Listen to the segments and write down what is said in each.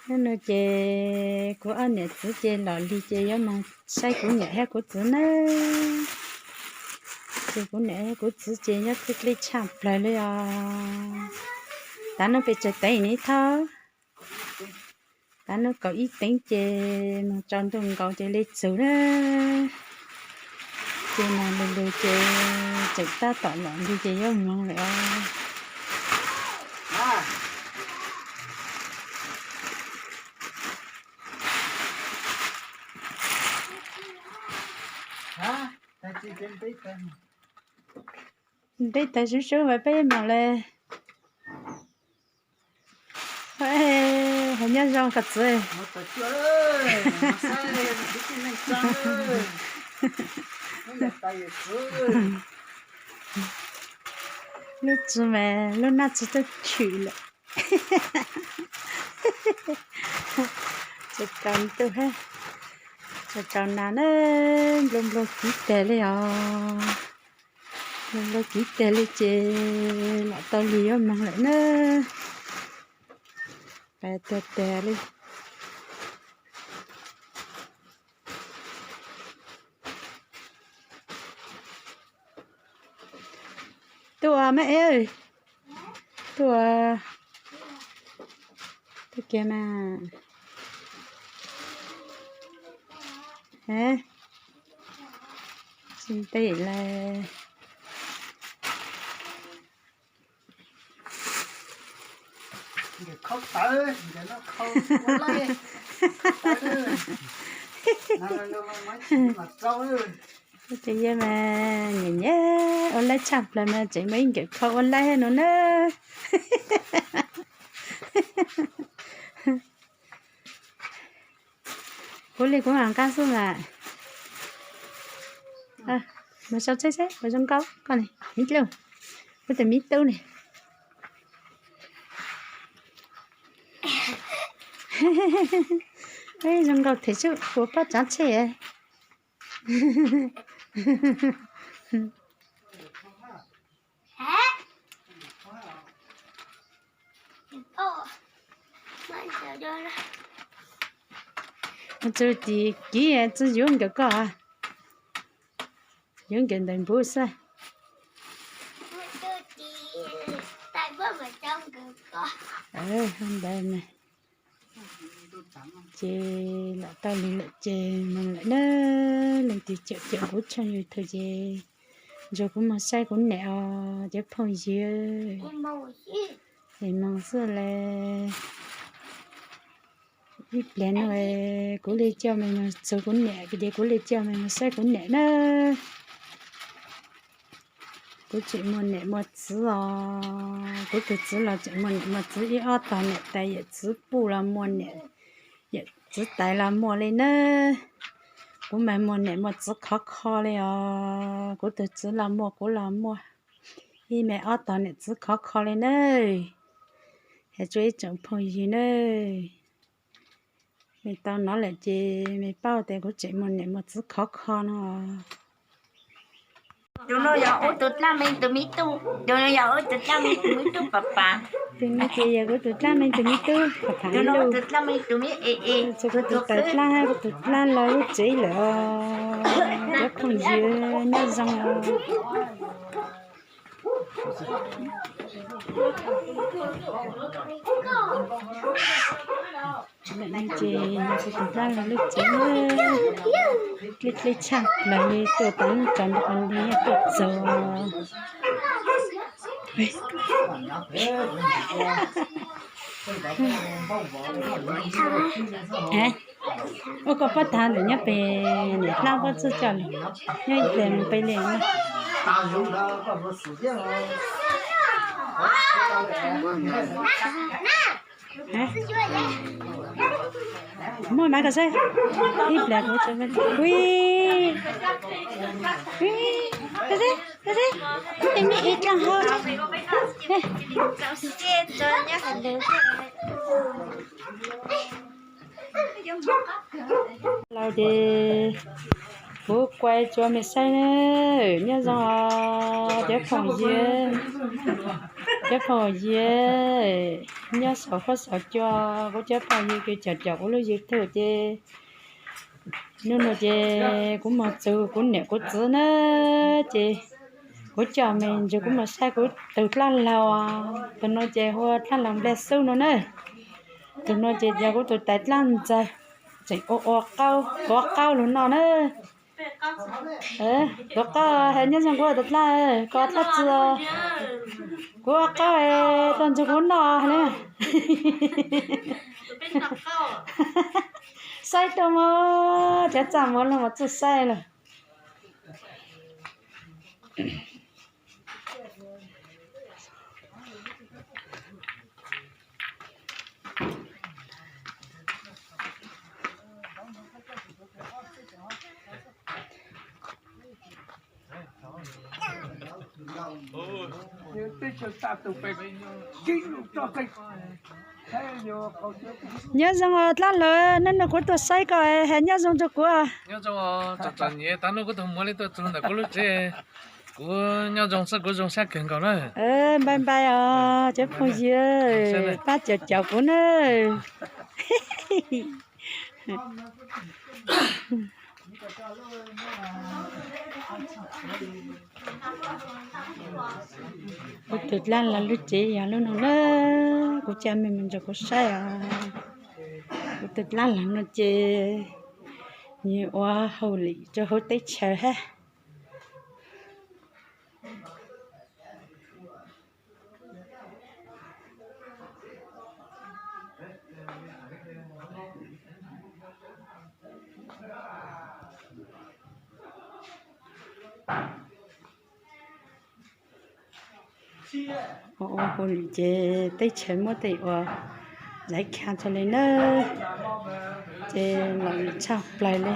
Hnub no ces kuv ob niam txiv ces los lig ces yuav mus saib kuv niam thiab kuv txiv nawb. Ces kuv niam thiab kuv txiv ces nyob deb deb tshaj plaws li os. Tav no pes tsawg teev ne Thoj? Tav no kaum ib teev ces mus tsaus ntuj nkaus ces li txug na. Ces nag lug lug ces tseem tab tom los lig ces yuav moog lawm os. Ntev tas sub sub mas peb moog le. Hais nyob zoo koj txiv. Lub tsi mas lub nab tsi tuaj chwm lawm. Tsaus ntuj hab, tsaus tsaus nag na, nplua nplua kiv tag li os. Nplua nplua kiv tag li ces lam tau lig yuav moog lawm na. Pas tag tag li. Tuaj mas, tuaj, tuaj kiag mas. Tsis ntev lawm. Tus yawg mas nyiam nyiam ua laib tshaj plaws mas tseem muaj ib nkawm kho ua laib no na. Kuv li kuv mam nqa xwb mas. Mus sau tsheb seb puas zoo nkauj koj ne, miv tub. Kuv tus miv tub ne. Zoo nkauj them sub puas pob tsav tsheb. Txug tim kiv tsi yuav nkawm koj, yuav nkawm ntawm npuv xwb. Ntawd na. Ces lam tau lig lawm ces moog lawm na, leej twg caum caum kuv tshooj YouTube ces nrug kuv moog saib kuv niam os cov phooj ywg. Es moog xwb le. Ib pliag no kuv li coj mej moog txug kuv niam ces kuv li coj mej moog saib kuv niam na. Kuv tseem muaj niam muaj txiv os. Kuv tus txiv los tseem muaj niam muaj txiv, ib ob tog niam tais yawm txiv puj los muaj niam, yawm txiv tais los muaj li na. Kuv mas muaj niam muaj txiv khov kho li os. Kuv tus txiv los muaj, kuv los muaj, ib me ob tog niam txiv khov kho li na. Has rua ib tsoom phooj ywg na, mej tau nov lawm ces mej paub tias kuv tseem muaj niam muaj txiv khov kho no. Tus no yog ua tus dlaab mej tus me tub, tus no yog ua tus dlaab mej tus me tub pam pam. Tus no ces yog kuv tus dlaab mej tus me tub pam pam. Tus no ua tus dlaab mej tus me e e. Kuv tus dlaab, kuv tus dlaab los lub tsev lawm os. Cov phooj ywg nyob zoo os. Ntawm no ces kuv tus dlaab los lub tsev, dleb dleb tshaj plaws li, tuaj tas tsaus ntuj qhov ntawd tuaj txaus. Ua koj pob tag ntawm nyob pem niam dlaab pob txuj coj li, nyob ib pliag mus peb li. Muaj mas koj saib, ib pliag kuv, ui, ui, koj saib, koj saib, ib pliag mej ib dlaab hau. Laus ces kuv kuas tsuav mej saib na, nyob zoo os cov phooj ywg. Cov phooj ywg, nyob saum huab saum cua, kuv cov phooj ywg kws caum caum kuv lub YouTube ces hnub no ces kuv mus txug kuv niam kuv txiv na, ces kuv coj me ntsis kuv mus saib kuv tug dlab laug, tug no ces hu ua dlab laug Nplaj Xub no na. Tug no ces yog kuv tug tais dlab ntxawg, tseem ua ua qaub, tuav qaub lug noj na. Tuav qaub, has nyob zoo kuv tus dlab, koj dlab tsi? Kuv ua qaub, tuaj nrug kuv noj na. Saib tuaj mog, cov txaj muag los mas txawj saib lawm. Nyob zoo dlab laug, nub nua kuv tuaj saib koj, has nyob zoo rua kuv. Txom nyem, tag nub kuv tug muam li tuaj txug ntawm kuv lub tsev, kuv nyob zoo xwb, kuv zoo sab kawg nkaus na. Npai npai os cov phooj ywg, pab caum caum kuv na. Kuv tus dlab laug lub tsev yog lub no na, kuv coj mej mus nrug kuv saib os. Kuv tus dlab laug no ces nws ua hauj lwm rau hauv teb chaws hab. Ua ua hauj lwm ces teb chaws muab tej uas zaiv kha tso li na, ces lom zem tshaj plaws li.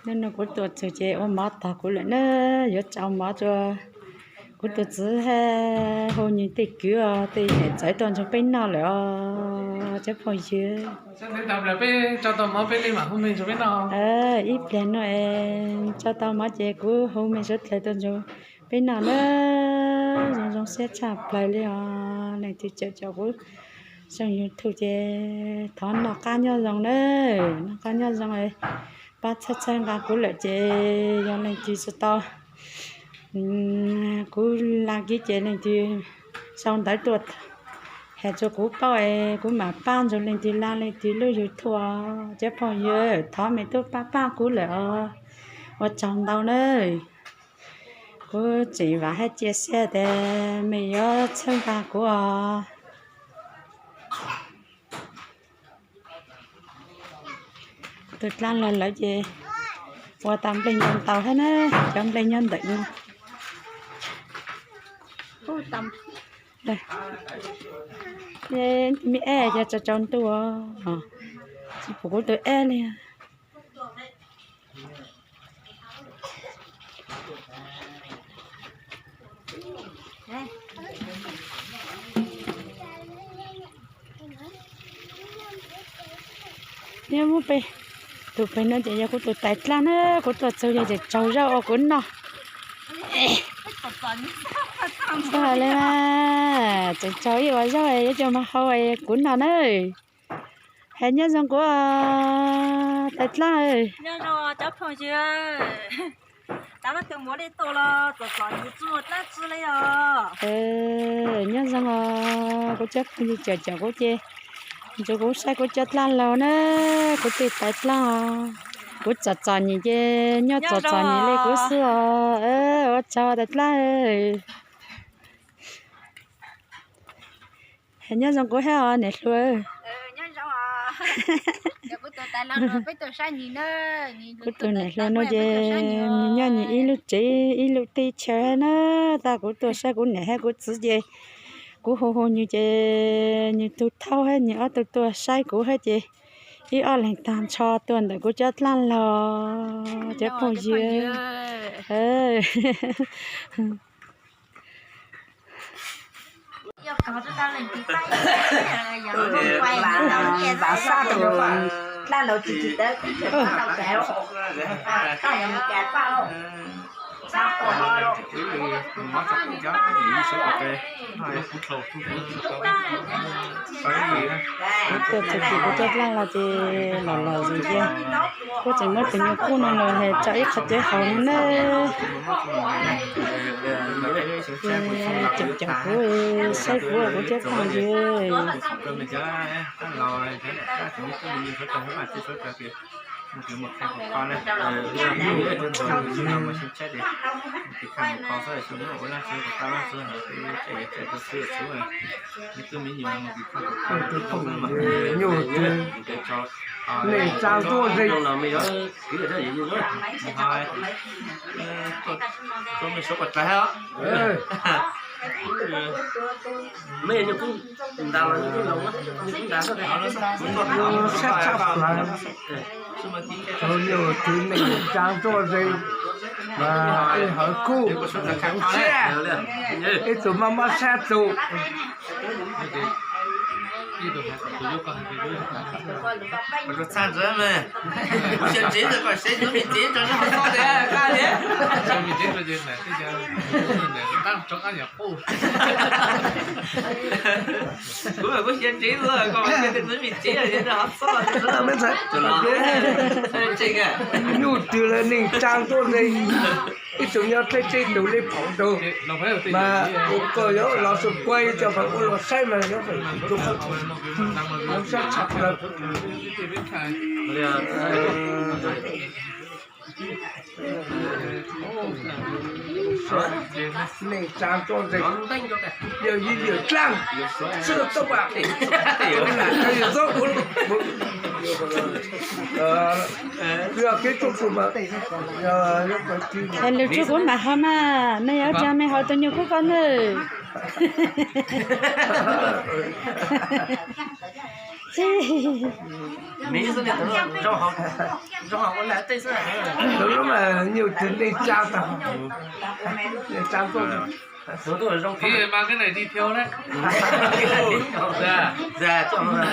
Nub nua kuv tuaj txug ces ua mov tog kuv lawm na, yuav tsau mov rua kuv tus txiv hab hu nwg tej kwv os, tej niam txawv tuaj nrug peb noj lawm os cov phooj ywg. Ib pliag nua tsau tau mov ces kuv hu mej suav dlawg tuaj nrug peb noj na. Zoo zoo siab tshaj plaws li os, leej twg caum caum kuv tshooj YouTube ces thov noj qab nyob zoo na, noj qab nyob zoo. Pab txhawb txhawb nqa kuv lawm ces yog leej twg tsis tau kuv la kiv ces leej twg sau ntawv tuaj has rua kuv paub es kuv mam pab nrug leej twg la leej twg lub YouTube os cov phooj ywg. Thov mej tub pab pab kuv lawm os, ua tsaug ntau na. Kuv tseem vam hab cia siab tias mej yuav txhawb nqa kuv os. Tus dlaab lawm lawm ces ua tas nplej nyob ntau hab na, cov nplej nyob ntawm no. Me eb cov tsaus tsaus ntuj, tsis pum kuv tus eb li. Nyob muab peb, tus pem no ces yog kuv tus tais dlaab na, kuv tuaj txug yog tseem tsaug zaub ua kuv noj. Txog li, tseem tsaug ib ua zaub yuav coj mus hau kuv noj na. Has nyob zoo kuv tais dlaab. Nyob zoo os, kuv cov phooj ywg caum caum kuv ces nrug kuv saib kuv cov dlaab laug na, kuv tej tais dlaab os. Kuv txom txom nyem ces nyob txom txom nyem li kuv xwb os. Ua tsaug tais dlaab. Has nyob zoo kuv hab os niam hluas. Kuv tus niam hluas no ces nws nyob nws ib lub tsev ib lub teb chaws hab na. Tag kuv tuaj saib kuv niam hab kuv txiv ces kuv hu hu nws ces nws tug thaub hab nws ob tug tuaj saib kuv hab ces ib ob leeg tag nrho tuaj ntawm kuv cov dlaab laug, cov phooj ywg. Vam sab tus dlab laug tsis tsis tawv. Kuv tuaj txog tim kuv coj dlab los ces los los zis cia. Kuv tseem muab tus nyuag kub no los tso ib qho cawv haus no na. Ces ceem ceem kuv, saib kuv kuv cov phooj ywg. Nyuj twg, neej tsaa tuaj ze. Sab tshaj plaws, nyuj twg neej tsaa tuaj ze, mas ib hawv kub, siab, ib tug maj mab sab tus. Kuv xyaw tsev txog kom seb tus me tsev tso neb ho txhob tias qab li. Kuv, kuv xyaw tsev txog kom seb tus me tsev ho txhob. Nyuj twg lawv neej tsaa tuaj ze, ib tug nyob teb tseb tus li phaum ntug, mas ua koj yuav los xu kuaj coj pab ua los saib mas yuav feem tus qhov sab tshaj plaws. Neej tsaa tuaj ze, yawm yij yawm dlaab, sib tau pam, yawm txob, yog kev tsuj tus mas. Lwm tsuj kuv mam haus mas, mej yuav ua cas mej haus tus nyuag kub ko nawb. Tus lub mas nyuj twg neej tsaa tag, neej tsaa tuaj. Tiv mas cái này đi theo đấy. Ra, ra cho mà.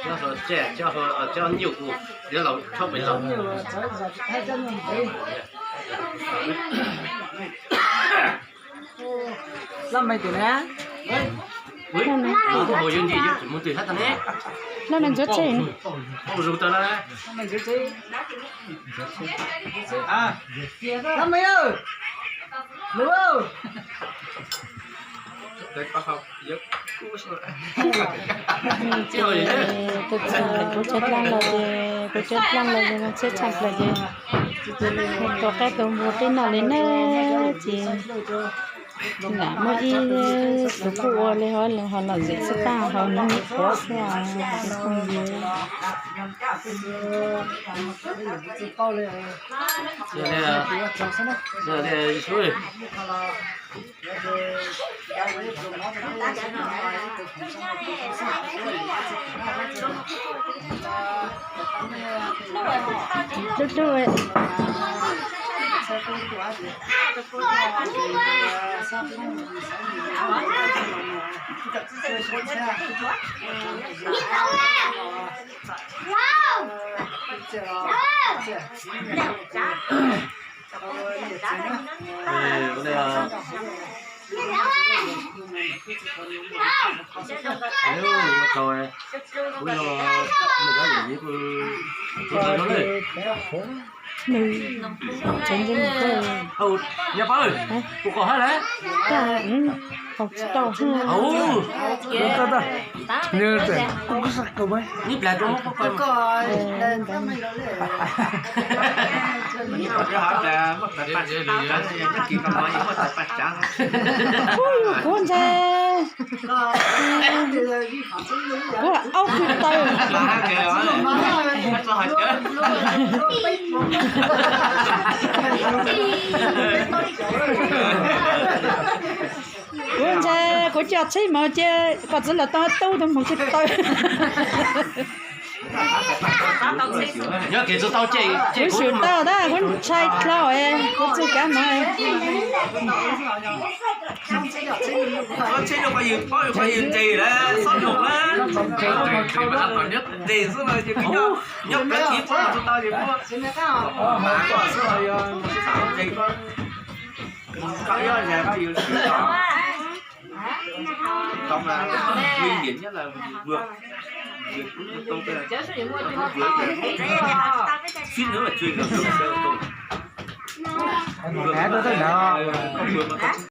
Coj hluas txaj, coj hluas, coj nyuj kuj yuav laus tshaj pes los. Laj mej tim na. Laj mej ntxuav tsheb. Laj mej, laj mej, kuv cov dlaab los ces, kuv cov dlaab los ces mas tsheb tshaj plaws ces, tus qaib tus npua qib noj li na ces, lam muaj ib tug kuj ua li hov, ho lom zem xwb tag, ho nws me quav xwb os. Lub lub. Nws tseem nce mus kawg. Nyob pab, kuv qhov hab lawm. Tsis tau. Ib plag rau muab pab. Kuv ntshai. Kuv aub kws taw. Kuv ntshai kuv coj tsheb mus ces koj txiv los tau tub tug mus tsis tau. Nyob kev tsis tau ces kuv swm tau tab kuv ntshai dlhau, kuv tsis kav mus. Tsheb rau qhov yus paub yus qhov yus nres lawm, xob nug lawm. Nres xwb mas nyob peb tsis paub tsis tau ces mas koj xwb los yog nres koj. Koj nyob nres koj yus tsis tau. Tau mas, nguy hiểm nhất là vừa, vừa, suýt nữa là chui vào gầm xe ô tô. Vừa mà